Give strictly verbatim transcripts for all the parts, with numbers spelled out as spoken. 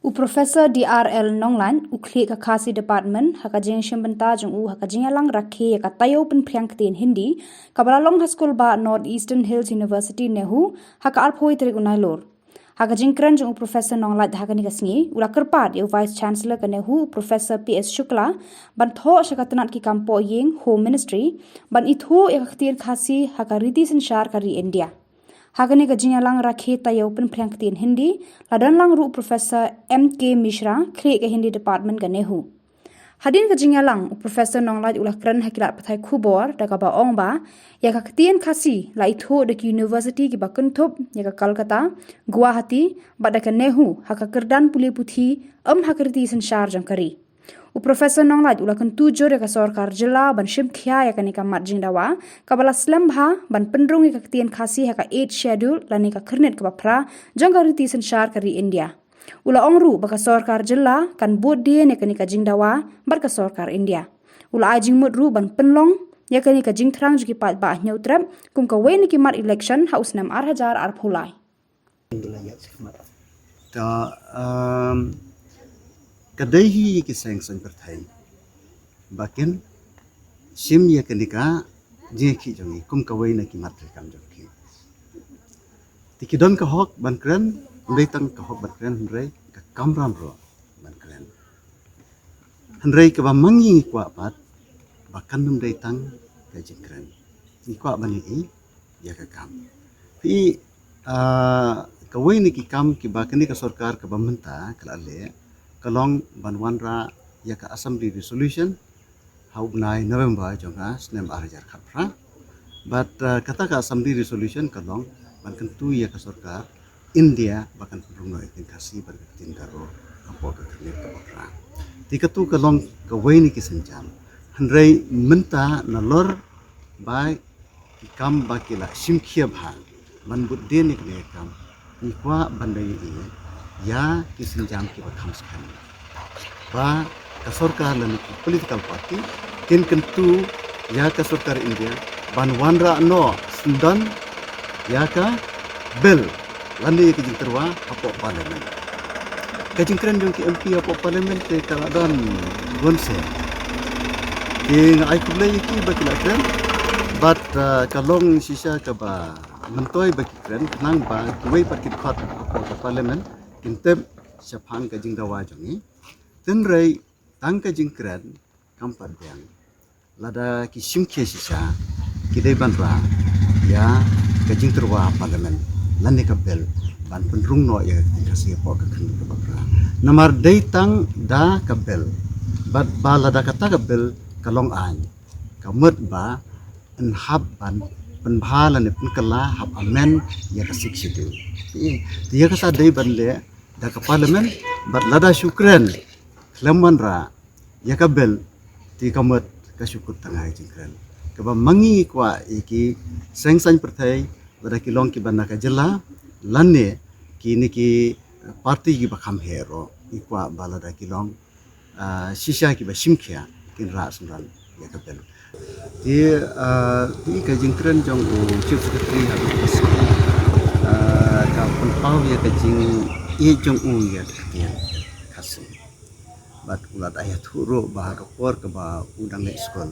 U Professor D R L Nonglait, u khlieh ka Khasi Department, ha ka jingshim bynta jong u ha ka jingïalang rakhe ïa ka taïew pynphriang ktien Hindi, kaba la long ha skul ba North Eastern Hills University NEHU, ha ka arphew tarik u Nailur. Ha ka jingkren jong u Professor Nonglait ha kane ka sngi, u la kyrpad ïa u Vice Chancellor ka NEHU, u Professor P S Shukla, ban thoh sha ka tnat ki kam pohïing, Home Ministry, ban ithuh ïa ka ktien Khasi ha ka riti synshar ka ri India. Ha kane ka jingïalang rakhe taïew pynphriang ktien Hindi, la don lang ruh u Professor M K Mishra, khlieh ka Hindi Department ka NEHU. Hadien ka jingïalang, u Professor Nonglait u la kren ha ki lad pathai khubor, da kaba ong ba, ïa ka ktien Khasi, la ithuh da ki university kiba kynthup, ïa ka Kolkata, Guwahati, bad da ka NEHU, ha ka kyrdan pule puthi, em ha ka riti synshar jong ka ri. U Professor Nonglait u la kyntu jur ïa ka sorkar jylla ban shim khia ïa kane ka mat jingdawa, kaba la slem bha, ban pynrung ïa ka ktien Khasi ha ka Eighth Schedule, lane ka khyrnit kaba phra, jong ka riti synshar ka ri India. U la ong ruh ba ka sorkar jylla, kan bud dien ïa kane ka jingdawa, bad ka sorkar India. U la ai jingmut ruh ban pynlong, ïa kane ka jingthrang jong ki paidbah Hynñiewtrep, kum kawei na ki mat election ha u snem ar hajar arphew lai. To, um, ka dei hi ki seng saiñ pyrthei ba kin shim ïa kane ka jingïakhih jong ngi kum kawei na ki mat treikam jong ki. Te ki don ka hok ban kren, ym dei tang ka hok ban kren, hynrei ka kamram ruh ban kren. Hynrei kaba ma ngi ngi kwah pat, ba kan ym dei tang ka jingkren. Ngi kwah ban ïohi ïa ka kam. Phi, ah, kawei na ki kam kiba kane ka sorkar kaba mynta ka la leh, ka long ban wanrah ïa ka Assembly Resolution, ha u bnai November jong ka snem ar hajar khatphra. Bad, ah, kata ka Assembly Resolution ka long ban kyntu ïa ka sorkar India ba kan pynrung noh ïa ka ktien Khasi bad ka ktien Garo hapoh ka khyrnit kaba phra. Te katu ka long kawei na ki sienjam. Hynrei mynta nalor ba ki kam ba ki la shim khia bha ban bud dien ïa kane ka kam, ngi kwah ban da ïohi ïa ki sienjam kiba kham skhem ba ka sorkar lane ki political party kin kyntu ïa ka sorkar India ban wanrah noh syndon ïa ka bill lane ïa ka jingtyrwa hapoh parliament. Ka jingkren jong ki M P hapoh parliament te ka la don bun sien. Te nga ai khublei ïa ki ba ki la kren bad, ah, ka long shisha kaba myntoi ba ki kren khnang ba kiwei pat ki dkhot hapoh ka parliament kin tip shaphang ka jingdawa jong ngi. Hynrei tang ka jingkren kam pat biang. Lada ki shim khia shisha, ki dei ban rah ïa ka jingtyrwa parliament lane ka bill ban pynrung noh ïa ka ktien Khasi hapoh ka khyrnit kaba phra. Namar dei tang da ka bill, bad ba lada kata ka bill ka long aiñ, ka mut ba yn hap ban pynbha lane pynkylla hap amend ïa ka Sixth Schedule. Te ïa kata dei ban leh da ka parliament, bad lada shu kren khlem wanrah ïa ka bill, te ka mut ka shu kut tang ha ka jingkren. Kaba ma ngi ngi kwah ïa ki seng saiñ pyrthei, lada ki long kiba na ka jylla lane kine ki party kiba kham heh ruh, ngi kwah ba lada ki long, ah, shisha kiba shim khia kin rah synran ïa ka bill. Te, ah, te ka jingkren jong u Chief Secretary ha kane ka sngi, ah, ka pynpaw ïa ka jingïeit jong u ïa ka ktien Khasi. Bad u la da ïathuh ruh ba ha ka por kaba u dang leit skul,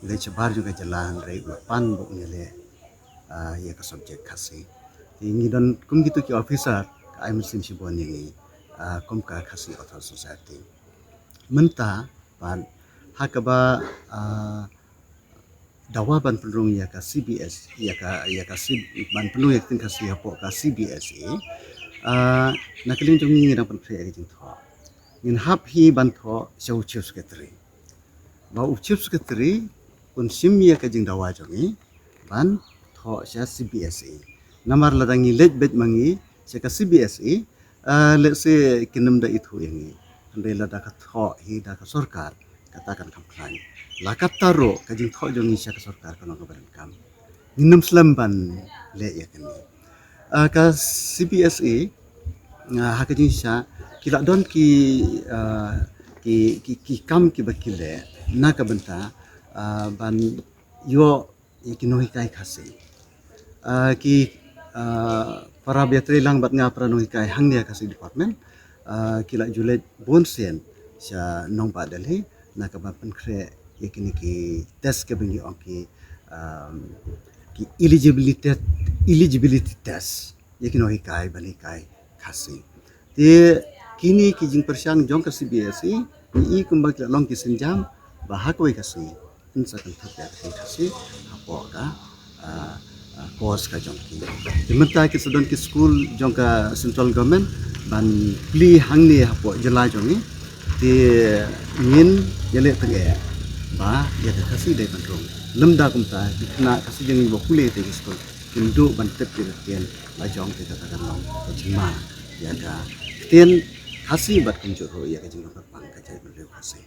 u leit shabar jong ka jylla, hynrei u la pan ba un ïaleh, ah, ïa ka subject Khasi. Te ngi don kum kitu ki officer, ka ai mynsiem shibun ïa ngi, ah, kum ka Khasi Authors Society. Mynta pat ha kaba, ah, dawa ban pynrung ïa ka C B S, ïa ka, ïa ka C-, ban pynrung ïa ka ktien Khasi hapoh ka C B S E, ah, na ka liang jong ngi ngi dang pynphriah ïa ka jingthoh. Ngin hap hi ban thoh sha u Chief Secretary. Ba u Chief Secretary un shim ïa ka jingdawa jong ngi ban thoh sha C B S E. Namar lada ngi leit beit ma ngi sha ka C B S E, ah, let's say, kin ym da ithuh ïa ngi. Hynrei lada ka thoh hi da ka sorkar, kata kan kham khlaiñ. La katta ruh ka jingthoh jong ngi sha ka sorkar kan long kaba donkam. Ngin ym slem ban leh ïa kane. Ah, ka C B S E, ah, ha ka jingshisha ki la don ki, ah, ki, ki, ki kam kiba ki leh na ka bynta, ah, ban ïoh ïa ki nonghikai Khasi. Ah, ki, ah, para ba ïatreilang bad nga para nonghikai hangne ha Khasi Department, Ah, ki la ju leit bun sien sha nongbah Delhi na kaba pynkhreh ïa kine ki test kaba ngi ong ki, um, ki eligibility, eligibility test ïa ki nonghikai ban hikai Khasi. Te kine ki jingpyrshang jong ka C B S E, ngi i kumba ki la long ki sienjam ba ha kawei ka sngi yn sa kynthup ïa ka ktien Khasi hapoh ka, ah, ah, course ka jong ki. Te mynta ki sa don ki skul jong ka central government ban plie hangne hapoh jylla jong ngi. Te ngin ïaleh tyngeh ba ïa ka Khasi dei ban rung. Lymda kumta ki khynnah Khasi jong ngi ba pule te ki skul kim duh ban tip ïa ka ktien la jong te kata kan long ka jingma ïa ka ktien Khasi bad kumjuh ruh ïa ka jinglong kyrpang ka jaitbynriew Khasi.